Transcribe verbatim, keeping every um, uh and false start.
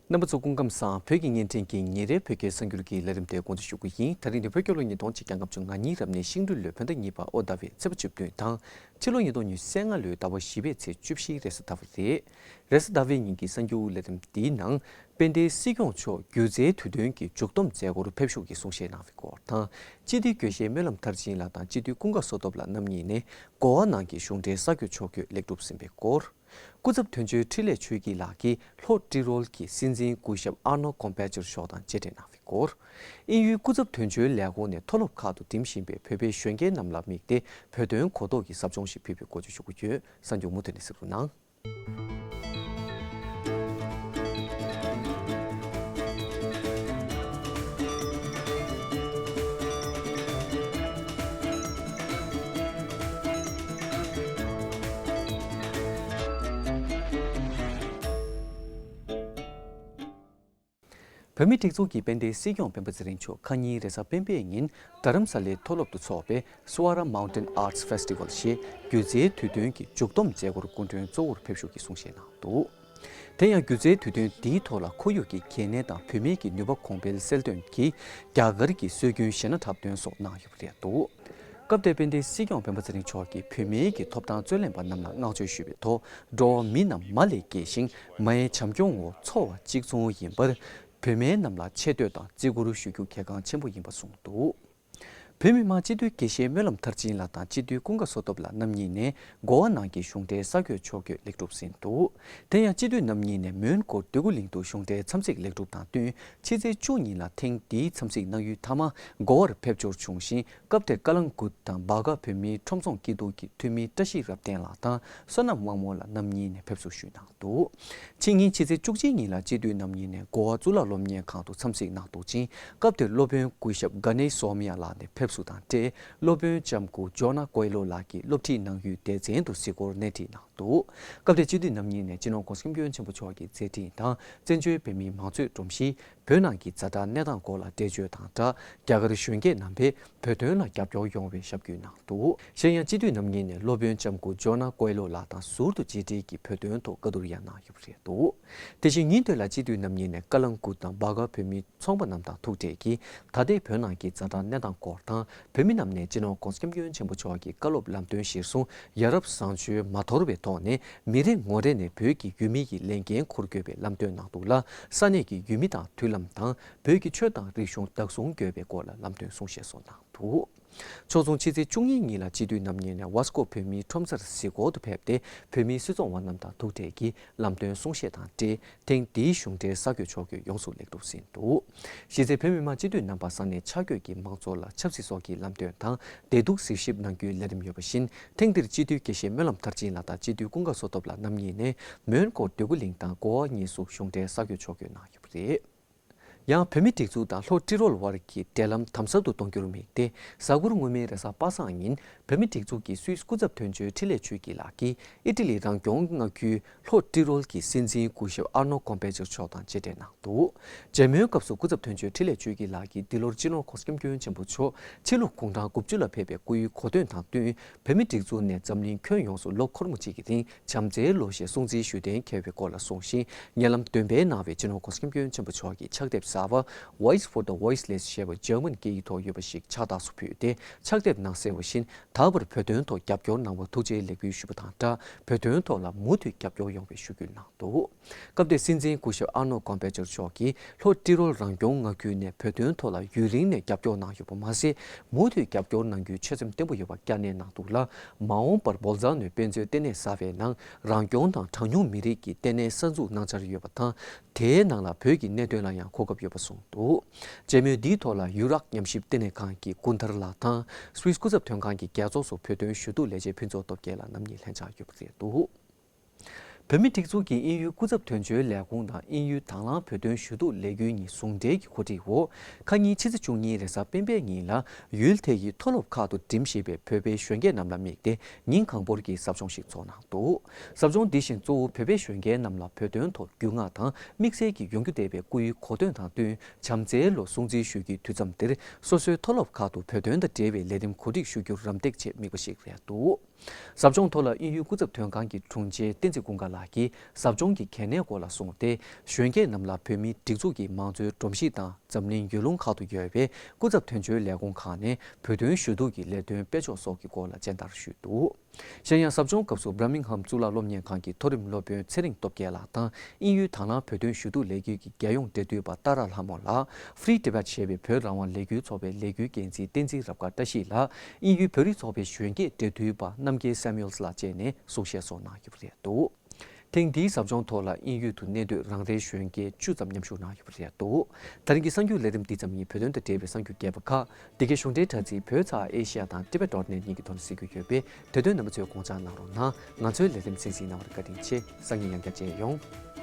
རྣམ་པ་ཚོ་སྐུ་ཁམས་བཟང་། བོད་ཀྱི་བརྙན་འཕྲིན་གྱི་ཉིན་རེའི་བོད་སྐད་གསར་འགྱུར་གྱི་ལས་རིམ་དེ་འགོ་འཛུགས་ཞུ་གི་ཡིན། ད་རིང་ནི་བོད་རྒྱལ་ལོ་ཉིས་སྟོང་ཆིག་བརྒྱ་ལྔ་བཅུ་ང་གཉིས་རབ་གནས་ཤིང་སྦྲུལ་ལོའི་བོད་ཟླ་གཉིས་པ་ཨོ་ཟླ་བའི་ཚེས་པ་བཅུ་བདུན་དང་། ཕྱི་ལོ་ཉིས་སྟོང་ཉི་ཤུ་རྩ་ལྔ་ལོའི་ཟླ་བ་བཞི་པའི་ཚེས་བཅུ་བཞི་རེས་གཟའ་ཟླ་བ་རེད། རེས་གཟའ་ཟླ་བའི་ཉིན་གྱི་གསར་འགྱུར་ལས་རིམ་འདིའི་ནང་། དཔལ་ལྡན་སྲིད་སྐྱོང་མཆོག་སྒྱུ་རྩལ་དུས་སྟོན་གྱི་མཇུག་བསྡོམས་མཛད་སྒོར་ཕེབས་ཞུགས་ཀྱིས་གསུང་བཤད་གནང་བའི་སྐོར་དང་། སྤྱི་འཐུས་དགེ་བཤེས་སྨོན་ལམ་མཐར་ཕྱིན་ལགས་དང་སྤྱི་འཐུས་ཀུན་དགའ་བསོད་སྟོབས་ལགས་རྣམ་གཉིས་ནས་གོ་བ་ནང་གི་གཞུང་འབྲེལ་གསར་འགོད་ཕྱོགས་བསྐྱོད་ལེགས་གྲུབ་ཟིན་པའི་སྐོར། སྐུ་ཚབ་དོན་གཅོད་འཕྲིན་ལས་ཆོས་སྐྱིད་ལགས་ཀྱིས་ལྷོ་ཏི་རོལ་གྱི་སྲིད་འཛིན་སྐུ་ཞབས་ཨར་ནོ་ཀོམ་པེ་ཅར་མཆོག་དང་མཇལ་འཕྲད་གནང་བའི་སྐོར། དབྱིན་ཡུལ་སྐུ་ཚབ་དོན་གཅོད་ལས་ཁུངས་ནས་མཐོ་སློབ་ཁག་ཏུ་འགྲིམ་བཞིན་པའི་བོད་པའི་གཞོན་སྐྱེས་རྣམས་ལ་དམིགས་ཏེ་བོད་དོན་གོ་རྟོགས་ཀྱི་ཟབ་སྦྱོང་ཞིག་ཕུལ་བའི་སྐོར་བཅས་ཞུ་རྒྱུ་ཡོད། གསར་འགྱུར་མུ་མཐུད་ནས་གཟིགས་རོགས་གནང་། བོད་མིའི་སྒྲིག་འཛུགས་ཀྱི་དཔལ་ལྡན་སྲིད་སྐྱོང་སྤེན་པ་ཚེ་རིང་མཆོག་ཁ་ཉིན་རེས་གཟའ་སྤེན་པའི་ཉིན་རྡ་རམ་ས་ལའི་མཐོ་སློབ་ཏུ་འཚོགས་པའི་Swara Mountain Arts Festival ཞེས་སྒྱུ་རྩལ་དུས་སྟོན་གྱི་མཇུག་བསྡོམས་མཛད་སྒོར་སྐུ་མགྲོན་གཙོ་བོར་ཕེབས་ཞུགས་ཀྱིས་གསུང་བཤད་གནང་འདུག། དེ་ཡང་སྒྱུ་རྩལ་དུས་སྟོན་འདིའི་ཐོག་ལ་ཁོར་ཡུག་གི་གལ་གནད་དང་བུད་མེད་ཀྱི་ནུས་པ་གོང་འཕེལ་གསལ་སྟོན་གྱིས་རྒྱ་གར་གྱི་སྲོལ་རྒྱུན་གཞས་སྣ་འཁྲབ་སྟོན་སོགས་གནང་ཡོད་པ་རེད་འདུག། སྐབས་དེར་དཔལ་ལྡན་སྲིད་སྐྱོང་སྤེན་པ་ཚེ་རིང་མཆོག་གིས་བུད་མེད་ཀྱི་ཐོབ་ཐང་རྩོད་ལེན་པ་རྣམས་ལ་བསྔགས་བརྗོད་ཞུས་པའི་ཐོག། འགྲོ་བ་མི་རྣམས་མ་ལས་རྒྱལ་ཞིང་མའི་བྱམས་སྐྱོང་འོག་འཚོ་བ་གཅིག་མཚུངས་ཡིན་པར། བུད་མེད་རྣམས་ལ་ཆེ་བསྟོད་དང་བརྩི་བཀུར་ཞུ་རྒྱུ་གལ་འགངས་ཆེན་པོ་ཡིན་པ་གསུངས་འདུག། བོད་མི་མང་སྤྱི་འཐུས་དགེ་བཤེས་སྨོན་ལམ་མཐར་ཕྱིན་ལགས་དང་སྤྱི་འཐུས་ཀུན་དགའ་བསོད་སྟོབས་ལགས་རྣམ་གཉིས་ནས་གོ་བ་ནང་གི་གཞུང་འབྲེལ་གསར་འགོད་ཕྱོགས་བསྐྱོད་ལེགས་གྲུབ་ཟིན་འདུག། དེ་ཡང་སྤྱི་འཐུས་རྣམ་གཉིས་ནས་མོན་གྷོ་འདོད་རྒུ་གླིང་དུ་གཞུང་འབྲེལ་འཚམས་གཟིགས་ལེགས་གྲུབ་དང་བསྟུན། ཕྱི་ཚེས་བཅུ་ཉིན་ལ་ཐེངས་འདིའི་འཚམས་གཟིགས་གནང་ཡུལ་མཐའ་མ་གོ་བར་ཕེབས་འབྱོར་བྱུང་ཞིང་། སྐབས་དེར་ཀ་ལང་ཀུད་དང་སྦ་ག་བོད་མིའི་ཁྲོམ་ཚོང་སྐྱིད་སྡུག་གི་འཐུས་མི་བཀྲ་ཤིས་རབ་བརྟན་ལགས་དང་བསོད་ནམས་དབང་མོ་ལགས་རྣམ་གཉིས་ནས་ཕེབས་བསུ་ཞུས་གནང་འདུག། ཕྱི་ཉིན་ཕྱི་ཚེས་བཅུ་གཅིག་ཉིན་ལ་སྤྱི་འཐུས་རྣམ་གཉིས་ནས་གོ་བ་གཙུག་ལག་སློབ་གཉེར་ཁང་དུ་འཚམས་གཟིགས་གནང་འདུག་ཅིང་། སྐབས་དེར་སློབ་དཔོན་སྐུ་ཞབས་ག་ནེ་སོ་མི་ཡ་ལགས་ནས་ཕེབས་བསུ་དང་འབྲེལ། སློབ་དཔོན་ལྕམ་སྐུ་ཇོ་ན་ཀོའེ་ལོ་ལགས་ཀྱིས་སློབ་ཁྲིད་གནང་ཡུལ་སྡེ་ཚན་དུ་གཟིགས་སྐོར་སྣེ་ཁྲིད་གནང་འདུག། སྐབས་དེར་སྤྱི་འཐུས་རྣམ་གཉིས་ནས་སྤྱི་ནོར་༧གོང་ས་༧སྐྱབས་མགོན་ཆེན་པོ་མཆོག་གི་མཛད་འཕྲིན་དང་བཙན་བྱོལ་བོད་མིའི་མང་གཙོའི་སྒྲོམ་གཞི། བོད་ནང་གི་ཛ་དྲག་གནས་སྟངས་སྐོར་ལ་འགྲེལ་བརྗོད་དང་སྦྲགས། རྒྱ་གར་གཞོན་སྐྱེས་རྣམ་པས་བོད་དོན་ལ་རྒྱབ་སྐྱོར་ཡོང་བའི་ཞབས་སྐྱོར་གནང་འདུག། གཞན་ཡང་སྤྱི་འཐུས་རྣམ་གཉིས་ནས་སློབ་དཔོན་ལྕམ་སྐུ་ཇོ་ན་ཀོའེ་ལོ་ལགས་དང་ཟུར་དུ་མཇལ་འཕྲད་ཀྱིས་བོད་དོན་ཐོག་བཀའ་བསྡུར་ཡང་གནང་ཡོད་པ་རེད་འདུག། དེ་བཞིན་ཉིན་དེ་ལ་སྤྱི་འཐུས་རྣམ་གཉིས་ནས་ཀ་ལང་ཀུད་དང་སྦ་ག་བོད་མིའི་ཚོང་པ་རྣམས་དང་ཐུག་འཕྲད་ཀྱིས་ད་ལྟའི་བོད་ནང་གི་ཛ་དྲག་གནས་སྟངས་སྐོར་དང་། བོད་མི་རྣམས་ནས་སྤྱི་ནོར་༧གོང་ས་༧སྐྱབས་མགོན་ཆེན་པོ་མཆོག་གི་བཀའ་སློབ་ལམ་སྟོན་གཞིར་བཟུང་ཡ་རབས་བཟང་སྤྱོད་མ་དོར་བའི་ཐོག་ནས་མི་རེ་ངོ་རེ་ནས་བོད་ཀྱི་ཡུལ་མི་ཡི་ལས་འགན་འཁུར་དགོས་པའི་ལམ་སྟོན་གནང་འདུག་ལ། ས་གནས་ཀྱི་ཡུལ་མི་དང་མཐུན་ལམ་དང་བོད་ཀྱི་ཆོས་དང་རིག་གཞུང་བདག་སྲུང་དགོས་པའི་སྐོར་ལ་ལམ་སྟོན་གསུང་བཤད་སོགས་གནང་འདུག། ཕྱོགས་མཚུངས་ཕྱི་ཚེས་བཅུ་གཉིས་ཉིན་ལ་སྤྱི་འཐུས་རྣམ་གཉིས་ནས་ཝ་སི་ཀོ་བོད་མིའི་ཁྲོམ་སར་གཟིགས་སྐོར་དུ་ཕེབས་ཏེ་བོད་མིའི་སུད་ཚོང་བ་རྣམས་དང་ཐུག་འཕྲད་ཀྱིས་ལམ་སྟོན་གསུང་བཤད་དང་འབྲེལ་ཐེངས་འདིའི་གཞུང་འབྲེལ་གསར་འགོད་ཕྱོགས་བསྐྱོད་ཡོངས་སུ་ལེགས་གྲུབ་ཟིན་འདུག། གཞི་རྩའི་བོད་མི་མང་སྤྱི་འཐུས་རྣམ་པ་ས་གནས་ཆ་བགོས་ཀྱིས་མང་ཚོགས་ལ་ཆབ་སྲིད་སོགས་ཀྱི་ལམ་སྟོན་དང་བདེ་སྡུག་གཟིགས་ཞིབ་གནང་རྒྱུའི་ལས་རིམ་ཡོད་པ་བཞིན། ཐེངས་འདིར་སྤྱི་འཐུས་དགེ་བཤེས་སྨོན་ལམ་མཐར་ཕྱིན་ལགས་དང་སྤྱི་འཐུས་ཀུན་དགའ་བསོད་སྟོབས་ལགས་རྣམ་གཉིས་ནས་མོན་གྷོ་འདོད་རྒུ་གླིང་དང་གོ་བ་གཉིས་སུ་གཞུང་འབྲེལ་གསར་འགོད་ཕྱོགས་བསྐྱོད་གནང་ཡོད་པ་རེད། ཡང་བོད་མིའི་སྒྲིག་འཛུགས་དང་ལྷོ་ཏི་རོལ་བར་གྱི་འབྲེལ་ལམ་དམ་ཟབ་ཏུ་གཏོང་རྒྱུར་དམིགས་ཏེ། གཟའ་འཁོར་སྔོན་མའི་རེས་གཟའ་པ་སངས་ཉིན་བོད་མིའི་སྒྲིག་འཛུགས་ཀྱི་སུད་སི་སྐུ་ཚབ་དོན་གཅོད་འཕྲིན་ལས་ཆོས་སྐྱིད་ལགས་ཀྱིས་ཨི་ཊ་ལི་རང་སྐྱོང་མངའ་ཁུལ་ལྷོ་ཏི་རོལ་གྱི་སྲིད་འཛིན་སྐུ་ཞབས་ཨར་ནོ་ཀོམ་པེ་ཅར་མཆོག་དང་མཇལ་འཕྲད་གནང་འདུག། མཇལ་མོལ་སྐབས་སུ་སྐུ་ཚབ་དོན་གཅོད་འཕྲིན་ལས་ཆོས་སྐྱིད་ལགས་ཀྱིས་འདི་ལོར་སྤྱི་ནོར་༧གོང་ས་༧སྐྱབས་མགོན་ཆེན་པོ་མཆོག་ཕྱི་ལོ་དགུང་གྲངས་དགུ་བཅུ་ལ་ཕེབས་པའི་སྐུའི་གོ་སྟོན་དང་བསྟུན། བོད་མིའི་སྒྲིག་འཛུགས་ནས་འཛམ་གླིང་ཁྱོན་ཡོངས་སུ་ལོ་འཁོར་མོ་གཅིག་གི་རིང་བྱམས་བརྩེའི་ལོ་ཞེས་སྲུང་བརྩིའི་ཞུ་རྟེན་འཁེལ་བའི་སྐོར་ལ་གསུངས་ཤིང་། ཉེ་ལམ་འདོན་སྤེལ་གནང་བའི་སྤྱི་ནོར་༧གོང་ས་༧སྐྱབས་མགོན་ཆེན་པོ་མཆོག་གི་ཕྱག་དེབ་གསར་པ་Voice for the Voiceless ཞེས་པ་འཇར་མན་སྐད་ཡིག་ཐོག་ཡོད་པ་ཞིག་ཕྱག་རྟགས་སུ་ཕུལ་ཏེ། ཕྱག་དེབ་ནང་གསལ་བ་བཞིན། ད་བར་བོད་དོན་ཐོག་རྒྱབ་སྐྱོར་གནང་བར་ཐུགས་རྗེའི་ལེགས་འབུལ་ཞུ་བ་དང་སྦྲགས། བོད་དོན་ཐོག་ལ་མུ་མཐུད་རྒྱབ་སྐྱོར་ཡོང་བའི་ཞུ་སྐུལ་གནང་འདུག། སྐབས་དེར་སྲིད་འཛིན་སྐུ་ཞབས་ཨར་ནོ་ཀོམ་པེ་ཅར་མཆོག་གིས་ལྷོ་ཏི་རོལ་རང་སྐྱོང་མངའ་ཁུལ་ནས་བོད་དོན་ཐོག་ལ་ཡུན་རིང་ནས་རྒྱབ་སྐྱོར་གནང་ཡོད་པ་མ་ཟད། མུ་མཐུད་རྒྱབ་སྐྱོར་གནང་རྒྱུའི་ཆོད་སེམས་བརྟན་པོ་ཡོད་པ་བསྐྱར་ནན་གནང་འདུག་ལ། མ་འོངས་པར་བོལ་ཛ་ནོའི་དཔེ་མཛོད་ལྟེ་གནས་གསར་པའི་ནང་རང་སྐྱོང་དང་གྲངས་ཉུང་མི་རིགས་ཀྱི་ལྟེ་གནས་གསར་འཛུགས་གནང་འཆར་ཡོད་པ་དང་། དེའི་ནང་ལ་བོད་ཀྱི་གནད་དོན་ལ་ཡང་གོ་སྐབས་ཡོད་པ་གསུངས་འདུག། མཇལ་མོལ་འདིའི་ཐོག་ལ་ཡུ་རོབ་ཉམས་ཞིབ་ལྟེ་གནས་ཁང་གི་སྐུ་མཐར་ལགས་དང་། སུད་སི་སྐུ་ཚབ་དོན་ཁང་གི་རྒྱལ་ཚོགས་སུ་བོད་དོན་ཞུ་གཏུག་ལས་བྱེད་ཕུན་ཚོགས་སྟོབས་རྒྱལ་ལགས་རྣམ་གཉིས་ལྷན་བཅར་ཡོད་པ་རེད་འདུག། བོད་མིའི་སྒྲིག་འཛུགས་ཀྱི་དབྱིན་ཡུལ་སྐུ་ཚབ་དོན་གཅོད་ལས་ཁུངས་དང་དབྱིན་ཡུལ་དང་བླངས་བོད་དོན་ཞུ་གཏུག་ལས་འགུལ་གཉིས་ཟུང་འབྲེལ་གྱི་གོ་སྒྲིག་འོག། ཁ་ཉིན་ཕྱི་ཚེས་བཅུ་གཉིས་རེས་གཟའ་སྤེན་པའི་ཉིན་ལ་ཡུལ་དེ་ཡི་མཐོ་སློབ་ཁག་ཏུ་འགྲིམ་བཞིན་པའི་བོད་པའི་གཞོན་སྐྱེས་རྣམས་ལ་དམིགས་ཏེ་ཉིན་གང་པོར་གྱི་ཟབ་སྦྱོང་ཞིག་ཚོགས་གནང་འདུག། ཟབ་སྦྱོང་འདི་བཞིན་གཙོ་བོ་བོད་པའི་གཞོན་སྐྱེས་རྣམས་ལ་བོད་དོན་ཐོག་རྒྱུས་མངའ་དང་དམིགས་བསལ་གྱིས་ཡོང་རྒྱུ་འདས་པའི་སྐུའི་གོ་སྟོན་དང་བསྟུན་བྱམས་བརྩེའི་ལོ་སྲུང་བརྩི་ཞུ་རྒྱུའི་དུས་མཚམས་འདིར་སོ་སོའི་མཐོ་སློབ་ཁག་ཏུ་བོད་དོན་དང་འབྲེལ་བའི་ལས་རིམ་གོ་སྒྲིག་ཞུ་རྒྱུར་རམ་འདེགས་ཆེད་དམིགས་པ་ཞིག་རེད་འདུག། ཟབ་སྦྱོང་ཐོག་ལ་དབྱིན་ཡུལ་སྐུ་ཚབ་དོན་ཁང་གི་དྲུང་ཆེ་བསྟན་འཛིན་ཀུན་དགའ་ལགས་ཀྱིས་ཟབ་སྦྱོང་གི་གལ་གནད་སྐོར་ལ་གསུངས་ཏེ། གཞོན་སྐྱེས་རྣམས་ལ་བོད་མིའི་སྒྲིག་འཛུགས་ཀྱི་མང་གཙོའི་སྒྲོམ་གཞི་དང་འཛམ་གླིང་ཡུལ་ལུང་ཁག་ཏུ་ཡོད་པའི་སྐུ་ཚབ་དོན་གཅོད་ལས་ཁུངས་ཁག་ནས་བོད་དོན་ཞུ་གཏུག་གི་ལས་དོན་སྤེལ་ཕྱོགས་སོགས་ཀྱི་སྐོར་ལ་སྦྱན་བདར་ཞུས་འདུག། གཞན་ཡང་ཟབ་སྦྱོང་སྐབས་སུ་Birmingham་གཙུག་ལག་སློབ་གཉེར་ཁང་གི་མཐོ་རིམ་སློབ་དཔོན་ཚེ་རིང་སྟོབས་རྒྱལ་ལགས་དང་། དབྱིན་ཡུལ་དང་བླངས་བོད་དོན་ཞུ་གཏུག་ལས་འགུལ་གྱི་རྒྱལ་ཡོངས་འབྲེལ་མཐུད་པ་ཏཱ་ར་ལྷ་མོ་ལགས། Free Tibet་ཞེས་པའི་བོད་རང་དབང་ལས་འགུལ་ཚོགས་པའི་ལས་འགུལ་འགན་འཛིན་བསྟན་འཛིན་རབ་དགའ་བཀྲ་ཤིས་ལགས། དབྱིན་ཡུལ་བོད་རིགས་ཚོགས་པའི་གཞོན་སྐྱེས་འབྲེལ་མཐུད་པ་རྣམ་རྒྱལ་Samuels་ལགས་བཅས་ནས་གསུང་བཤད་སོགས་གནང་ཡོད་པ་རེད་འདུག། ཐེངས་འདིའི་ཟབ་སྦྱོང་ཐོག་ལ་དབྱིན་ཡུལ་དུ་གནས་སྡོད་རང་རེའི་གཞོན་སྐྱེས་བཅུ་ཙམ་མཉམ་ཞུགས་གནང་ཡོད་པ་རེད་འདུག། ད་རིང་གི་གསར་འགྱུར་ལས་རིམ་འདི་ཙམ་ཡིན། བོད་དོན་དང་འབྲེལ་བའི་གསར་འགྱུར་རྒྱས་པ་ཁག་འདི་གའི་གཞུང་འབྲེལ་དྲ་ཚིགས་བོད་ཚགས་ཨེ་ཤི་ཡ་དང་Tibet dot net་གཉིས་ཀྱི་ཐོག་ནས་གཟིགས་རྒྱུ་ཡོད་པས། དེ་དོན་རྣམ་པ་ཚོས་དགོངས་འཇགས་གནང་རོགས་གནང་། ང་ཚོའི་ལས་རིམ་གསན་གཟིགས་གནང་བར་བཀའ་དྲིན་ཆེ། སང་ཉིན་ཡང་བསྐྱར་མཇལ་ཡོང་།